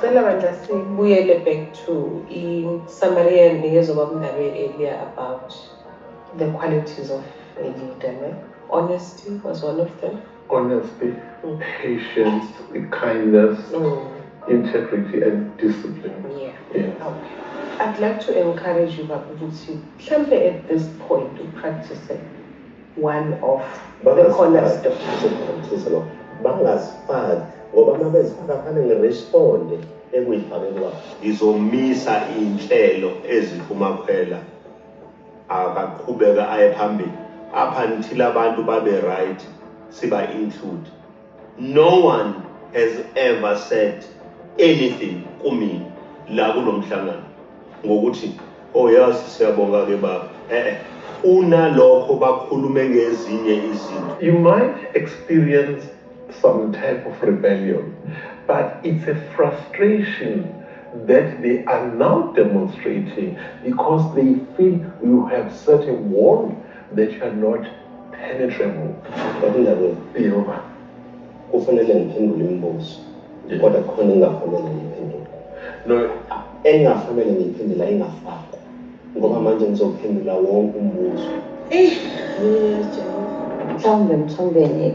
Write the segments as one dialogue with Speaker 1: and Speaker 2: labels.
Speaker 1: Cela bandla sibuyele back to i-summary eyanikezwa ubaba Ndabeni earlier about the qualities of a leader. Ne? Honesty was one of them.
Speaker 2: Honesty, patience, kindness, integrity and discipline.
Speaker 1: Yeah. Okay. I'd like to encourage you, Baba, ukuthi mhlampe at this point to practice one of the cornerstones.
Speaker 3: Practice lo bangazifaki ngoba uma bezifaka fanele ngiresponde ekuyifakeni kwabo.
Speaker 4: Ngizomisa iy'nhlelo eziphuma phela akaqhubeka aye phambili up until abantu babe right, siba include. No one has ever said anything kumina la kulomhlangano ngokuthi, "Oh yazi, siyabonga ke baba." Unalokho bakhulume ngezinye izinto.
Speaker 2: You might experience some type of rebellion, but it's a frustration that they are now demonstrating because they feel you have set a wall that you are not penetrable.
Speaker 3: Baba Ndabeni,
Speaker 2: Yebo, baba.
Speaker 3: Kufanele ngiphendule imibuzo, kodwa kukhona engingafanele ngiyiphendule.
Speaker 2: No,
Speaker 3: Engingafanele ngiyiphendule ayingafakwa ngoba manje ngizophendula wonke umbuzo.
Speaker 5: Mhlawumbe Mthombeni,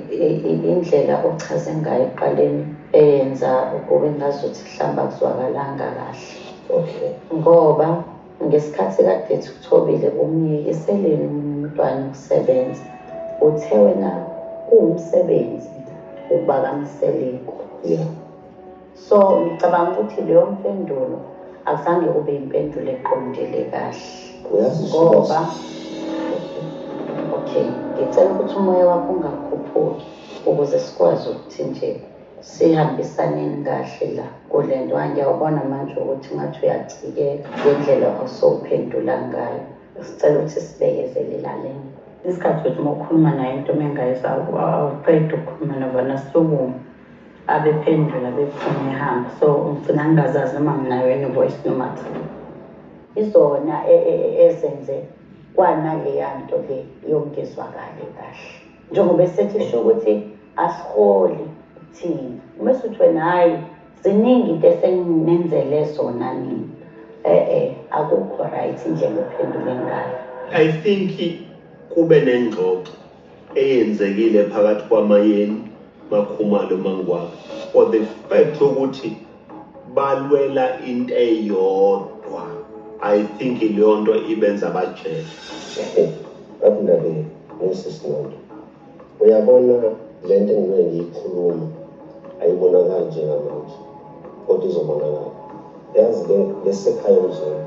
Speaker 5: indlela ochaze ngayo ekuqaleni eyenza ukube ngazuthi mhlawumbe akuzwakalanga kahle. Ngoba ngesikhathi kade ethi uThobile umyekiseleni umntwana ukusebenza, uthe wena kuwumsebenzi ukuba kaMseleku. So ngicabanga ukuthi leyo mpendulo akuzange kube impendulo eqondile kahle.
Speaker 3: Uyazi.
Speaker 5: Ngoba okay, ngicela ukuthi umoya wakho ungakhuphuki ukuze sikwazi ukuthi nje sihambisaneni kahle la kule nto. Ngiyawubona manje ukuthi ngathi uyacikeka ngendlela osowuphendula ngayo. Sicela ukuthi sibekezelelane. Isikhathi ukuthi uma ukhuluma naye into uma engayizwa, awuqedi ukukhuluma navana sukume abephendula bephume ehamba, so ngigcina ngingazazi noma nginayo yini voice noma cha. Izona ezenze kwanaleya nto le yokungezwakali kahle, njengoba esethi sho ukuthi asiholi thina, uma suthi wena hhayi, ziningi into esenginenzele zona nina. E-e, akukho right indlela ophendule ngayo.
Speaker 4: I think kube nengxoxo eyenzekile phakathi kwaMaYeni, MaKhumalo, MaNgwabe for the fact ukuthi balwela into eyodwa. I think leyo nto ibenza bajele.
Speaker 3: Baba Ndabeni nosisi Nonto, uyabona le nto engike ngiyikhuluma ayibonakali njengamanje, kodwa izobonakala. Yazi le lesekhaya emzini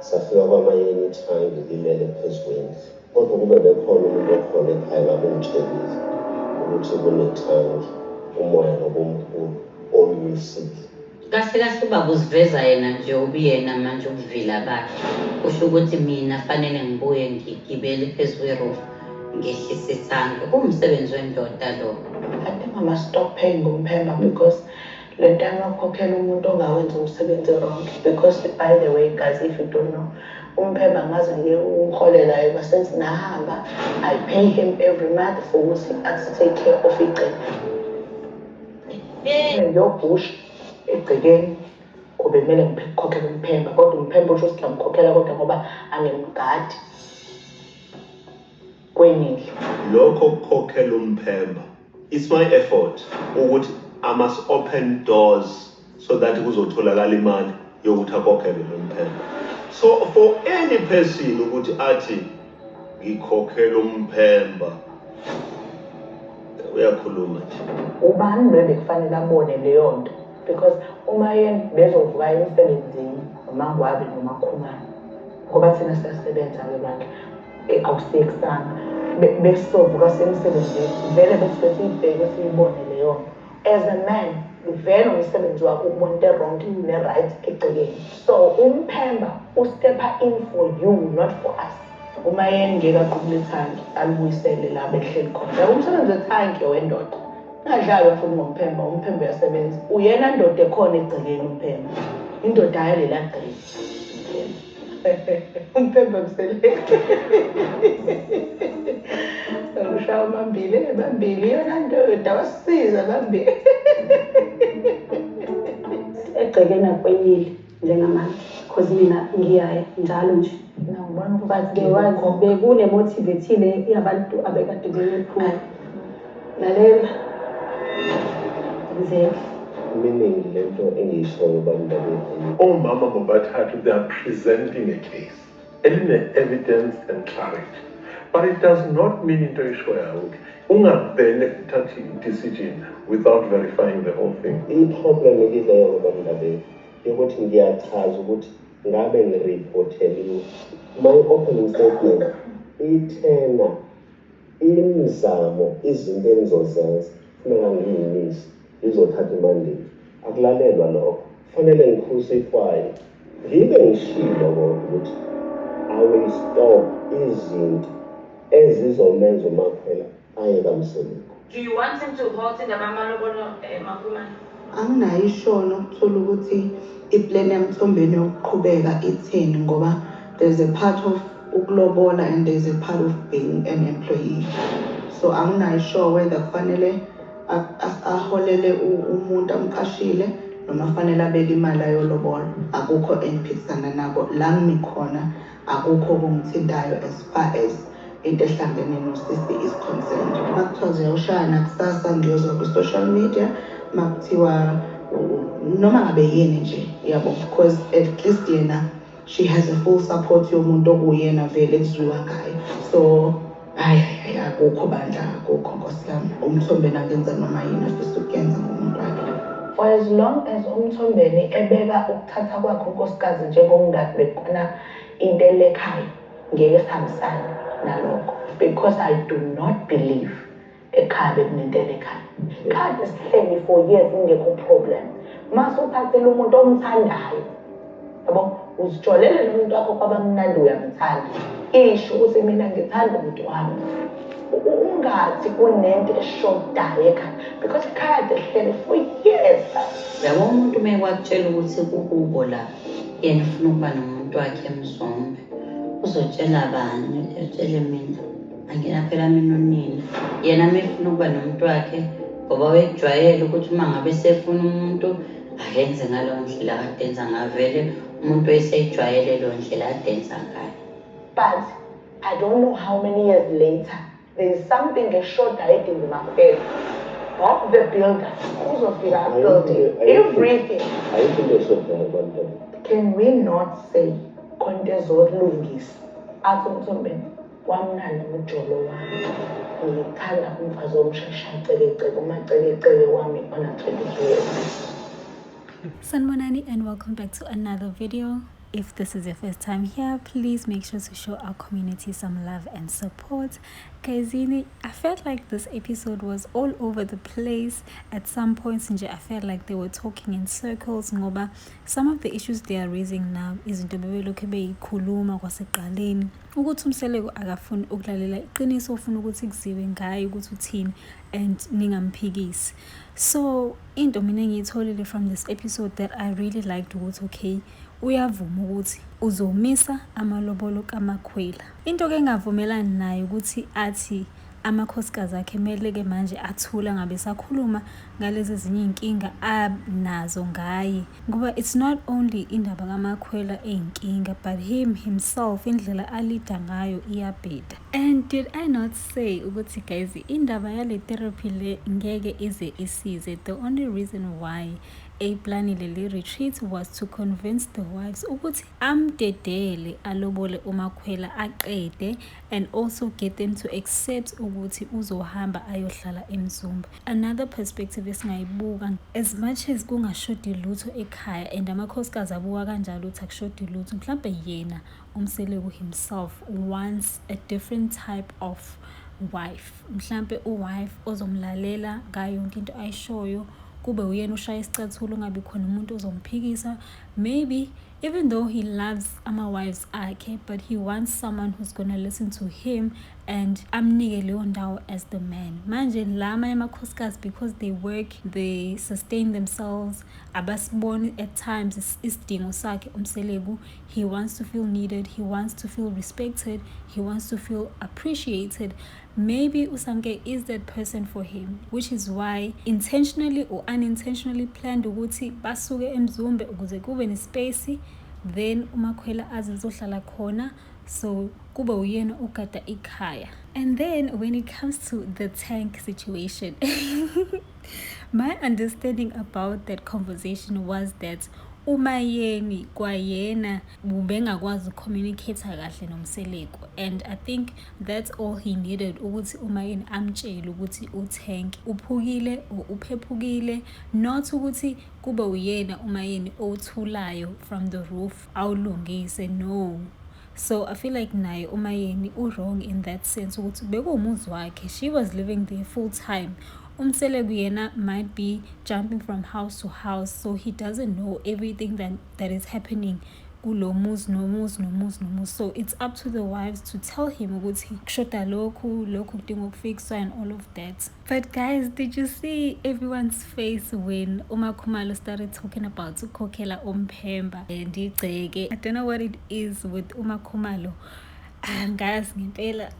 Speaker 3: safika kwaMaYeni ithangi lilele phezu kwendlu, kodwa kube bekhona umuntu okhona ekhaya ngabe ungitshelile ukuthi kunethangi, umoya nobomkhulu oluwisile.
Speaker 5: Kahle kahle ubaba uziveza yena nje ubuyena manje ubuvila bakhe. Kusho ukuthi mina fanele ngibuye ngigibele phezu kwe-roof ngehlise ithangi. Kuwumsebenzi wendoda lo.
Speaker 6: I think I must stop paying uMphemba because le nto yangakhokhela umuntu ongawenzi umsebenzi wrong. Because by the way guys, if you don't know, uMphemba ngaze ngiye ukumholela ever since nahamba. I pay him every month for ukuthi athi take care of igceke. Ngiyobhusha egcekeni kube kumele ngikhokhele uMphemba, kodwa uMphemba usho ukuthi ngiyamkhokhela, kodwa ngoba angimgadi kwenye.
Speaker 4: Lokho kukhokhela uMphemba, it's my effort ukuthi I must open doors so that kuzotholakala imali yokuthi akhokhelwe lo Mphemba. So for any person ukuthi athi ngikhokhela uMphemba, uyakhuluma nje.
Speaker 6: Ubani lo bekufanele abone leyo nto? Because uma yena bezovuka emsebenzini noMaNgwabe noMaKhumalo, ngoba thina siyasebenza-ke bandla, awusiyekusanga besizovuka semsebenzini vele besuke siyibheke siyibone leyo nto. As a man, vele umsebenzi wakho ukubona into e-wrong ne-right egcekeni. So uMphemba ustepha in for you, not for us. Uma yena ngeke aqubule ithanki alibuyisele la belihleli khona, yabo, umsebenzi wethanki wendoda ungadlalwa futhi ngoMphemba. UMphemba uyasebenza, uyena ndoda ekhona egcekeni. UMphemba indoda yalela gceke. UMphemba Mseleku ushaya amambili bambili, iyona ndoda wasisiza bambili.
Speaker 7: Egcekeni akwenyile njengamanje, because mina ngiyaya njalo nje.
Speaker 6: Mina ngibona ukuthi
Speaker 7: But there was bekune-motive ethile yabantu abekade beyephuma. Lalela. Exactly.
Speaker 3: Miningi lento engiyishoyo bamndabeni.
Speaker 2: Omama bobathathu, they are presenting a case eline-evidence and clarity, but it does not mean into oyishoyo awukho ungavele uthathe i-decision without verifying the whole thing.
Speaker 3: I-problem ikileyo bamndabeni yokuthi ngiyachaza ukuthi ngabe ngiriphotheliwe. My opening statement ithena imizamo, izinto engizozenza funeka ngiyimise, ngizothatha i-mandate. Akulalelwa lokho, kufanele ngi-crucify. Ngibe ngishilo kodwa ukuthi I will stop izinto ezizomenza uMakhwela aye kaMseleku.
Speaker 8: Do you want him to halt indaba yamalobolo, Makhumalo?
Speaker 9: Anginayo ishono ukuthola ukuthi i-plan yaMthombeni yokuqhubeka ithini, ngoba there's a part of ukulobola and there's a part of being an employee, so anginayo sure whether kufanele aholele umuntu amqashile noma fanele abeke imali ayolobola. Akukho engiphikisana nako la ngimi khona, akukho okungithintayo as far as into ehlangene nosisi is concerned. Uma kuthiwa ziyawushaya kusasa, ngiyozwa kwi-social media uma kuthiwa noma ngabe yini nje, yabo, because at least yena she has a full support yomuntu okuyena vele ekuzwiwa ngayo. So hayi, hayi, akukho bandla, akukho, nkosi yami. UMthombeni angenza noma yini afisa ukuyenza ngomuntu wakhe.
Speaker 6: For as long as uMthombeni ebeka ukuthatha kwakhe unkosikazi njengokungathi bekukhona into elekhayo, ngeke sihambisane nalokho, because I do not believe ekhaya bekunento elekhayo. Kade sihleli for years kungekho problem. Mase uthathele umuntu omthandayo, yabo, uzijolele nomuntu wakho, kwabamnandi, uyamthanda, isho ukuthi mina ngithanda umuntu wami. Ungathi kunento eshodayo ekhaya, because ekhaya kade sihleli for years.
Speaker 5: Uyabo, umuntu uma ekwakutshela ukuthi kukubo la, yena ufuna ukuba nomuntu wakhe eMzumbe, uzotshela bani? Utshele mina? Angena phela mina unina. Yena uma efuna ukuba nomuntu wakhe, ngoba wejwayele ukuthi uma ngabe sefuna umuntu akenze ngaleyo ndlela kade enza ngayo, vele umuntu weseyijwayele leyo ndlela ade enza ngayo.
Speaker 6: But I don't know how many years later, there is something eshodayo edinga uMakhwela. Bob the Builder uzofika building everything.
Speaker 3: Ayikho into eshodayo bamndabeni.
Speaker 6: Can we not say khona into ezolungisa, athi uMthombeni wamnandi umjolo wami, ngithanda umfazi omshesha cekeceke, umacekeceke wami ona-22 years.
Speaker 10: Sanibonani and welcome back to another video. If this is your first time here, please make sure to show our community some love and support. Guys, I felt like this episode was all over the place. At some points, nje, I felt like they were talking in circles ngoba some of the issues they are raising now izinto bebelokhu beyikhuluma kwasekuqaleni. Ukuthi uMseleku akafuni ukulalela iqiniso, ufuna ukuthi kuziwe ngaye ukuthi uthini and ningamphikisi. So into mina engiyitholile from this episode that I really liked ukuthi, okay, uyavuma ukuthi uzomisa amalobolo kaMakhwela. Into ke engavumelani naye ukuthi athi amakhosikazi akhe kumele-ke manje athule, angabe esakhuluma ngalezi ezinye iy'nkinga anazo ngaye, ngoba it's not only indaba kaMakhwela eyinkinga, but him himself, indlela alida ngayo iyabheda. And did I not say ukuthi, guys, indaba yale therapy le ngeke ize isize? The only reason why eyiplanile le retreat was to convince the wives ukuthi amdedele alobole uMakhwela aqede, and also get them to accept ukuthi uzohamba ayohlala eMzumbe. Another perspective esingayibuka, as much as kungashodi lutho ekhaya and amakhosikazi abuka kanjalo ukuthi akushodi lutho, mhlampe yena uMseleku himself wants a different type of wife, mhlampe u-wife ozomlalela ngayo yonke into ayishoyo, kube uyena ushaya isicathulo, ungabi khona umuntu ozomphikisa. Maybe even though he loves ama-wives akhe, but he wants someone who's gonna listen to him. And amnike leyo ndawo as the man. Manje la amanye amakhosikazi, because they work, they sustain themselves, abasiboni at times isidingo sakhe uMseleku. He wants to feel needed, he wants to feel respected, he wants to feel appreciated. Maybe uSamke is that person for him, which is why intentionally or unintentionally planned ukuthi basuke eMzumbe ukuze kube nespace, then uMakhwela aze ezohlala khona, so kube uyena ogada ikhaya. And then when it comes to the tank situation, my understanding about that conversation was that uMayeni kwayena ubengakwazi ukucommunicate kahle noMseleku, and I think that's all he needed, ukuthi uMayeni amtshele ukuthi utank uphukile or uphephukile, not ukuthi kube uyena uMayeni owuthulayo from the roof awulungise. No. So I feel like naye uMayeni u-wrong in that sense, ukuthi bekuwumuzi wakhe, she was living there full time. UMseleku yena might be jumping from house to house, so he doesn't know everything that is happening kulo muzi nomuzi nomuzi nomuzi. So it's up to the wives to tell him ukuthi kushoda lokhu, lokhu kudinga ukufixwa and all of that. But guys, did you see everyone's face when uMakhumalo started talking about ukukhokhela umphemba and igceke? I don't know what it is with uMakhumalo, angazi ngempela.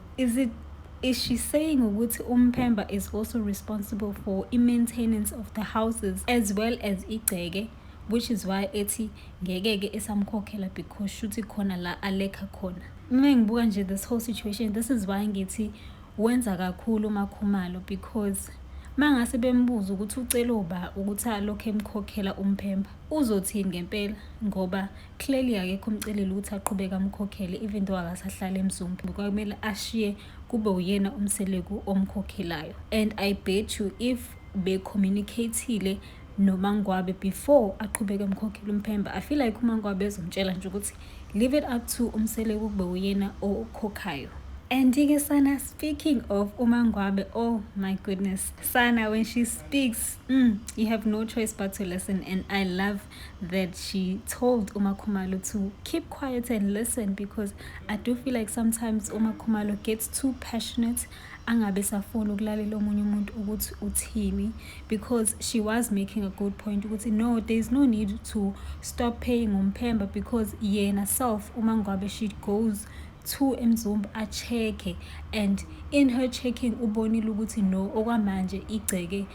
Speaker 10: Is she saying ukuthi umphemba is also responsible for i-maintenance of the houses as well as igceke, which is why ethi ngeke-ke esamkhokhela, because shuthi khona la alekha khona? Uma ngibuka nje this whole situation, this is why ngithi wenza kakhulu uMakhumalo, because mangase bembuza ukuthi ucela uba ukuthi alokhu emkhokhela umphemba, uzothini ngempela? Ngoba clearly akekho umcelile ukuthi aqhubeke amkhokhele, even though akasahlala eMzumbe. Kwakumele ashiye kube uyena uMseleku omkhokhelayo. And I bet you if becommunicate-ile noMangwabe before aqhubeke emkhokhela umphemba, I feel like uMangwabe ezomtshela nje ukuthi leave it up to uMseleku, kube uyena okhokhayo. And-ke sana, speaking of uMangwabe, oh my goodness, sana, when she speaks, you have no choice but to listen. And I love that she told uMakhumalo to keep quiet and listen, because I do feel like sometimes uMakhumalo gets too passionate, angabe safuna ukulalela omunye umuntu ukuthi uthini, because she was making a good point ukuthi no, there is no need to stop paying umphemba, because yena self uMangwabe, she goes to eMzumbe a-check-e, and in her checking ubonile ukuthi no, okwamanje igceke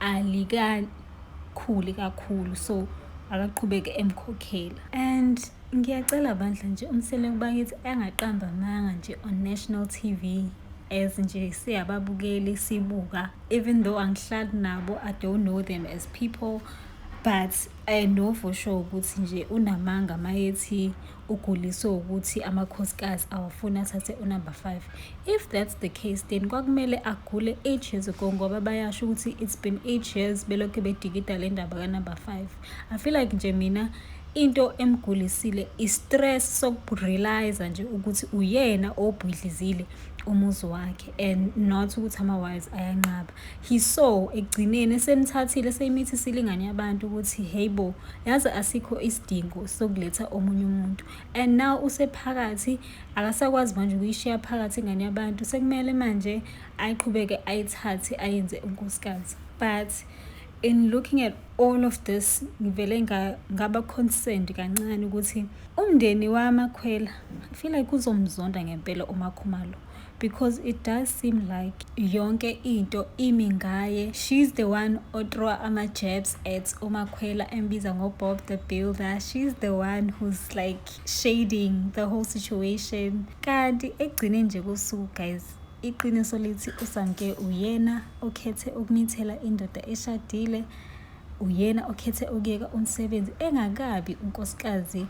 Speaker 10: alikakhuli kakhulu, so akaqhubeke emkhokhela. And ngiyacela bandla nje uMseleku bakithi angaqamba amanga nje on national TV, as nje siyababukeli sibuka. Even though angihlali nabo, I don't know them as people, but I know for sure ukuthi nje unamanga mayethi uguliswe ukuthi amakhosikazi awafuni athathe unumber 5. If that's the case, then kwakumele agule 8 years ago, ngoba bayasho ukuthi it's been 8 years belokhu bedikida le ndaba ka-number 5. I feel like nje mina into emgulisile i-stress sokurealize nje ukuthi uyena obhidlizile umuzi wakhe and not ukuthi ama-wives ayanqaba. He saw ekugcineni esemthathile, eseyimithisile ingane yabantu, ukuthi hey bo, yazi asikho isidingo sokuletha omunye umuntu. And now usephakathi, akasakwazi manje ukuyishiya phakathi ingane yabantu, sekumele manje ayiqhubeke ayithathe ayenze unkosikazi. But in looking at all of this, ngivele ngaba concerned kancane ukuthi umndeni wamakhwela, I feel like uzomzonda ngempela uMakhumalo, because it does seem like yonke into imi ngaye. She's the one othrow ama-jabs at uMakhwela, embiza ngo-Bob the Builder. She's the one who's like shading the whole situation, kanti ekugcineni nje kosuku, guys, iqiniso lithi uSamke uyena okhethe ukumithela indoda eshadile, uyena okhethe ukuyeka umsebenzi engakabi unkosikazi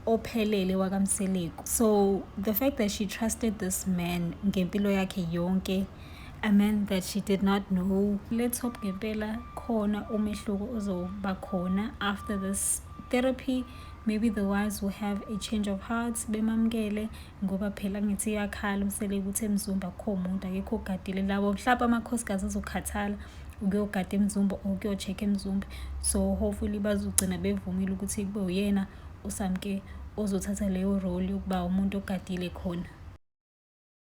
Speaker 10: ophelele wakaMseleku. So the fact that she trusted this man ngempilo yakhe yonke, a man that she did not know, let's hope ngempela khona umehluko ozoba khona after this therapy. Maybe the wives will have a change of hearts, bemamukele, ngoba phela ngithi iyakhala uMseleku ukuthi eMzumbe akukho umuntu, akekho ogadile labo. Mhlawumbe amakhosikazi azokhathala ukuyogada eMzumbe or ukuyo-check eMzumbe, so hopefully bazogcina bevumile ukuthi kube uyena uSamke ozothatha leyo role yokuba umuntu ogadile khona.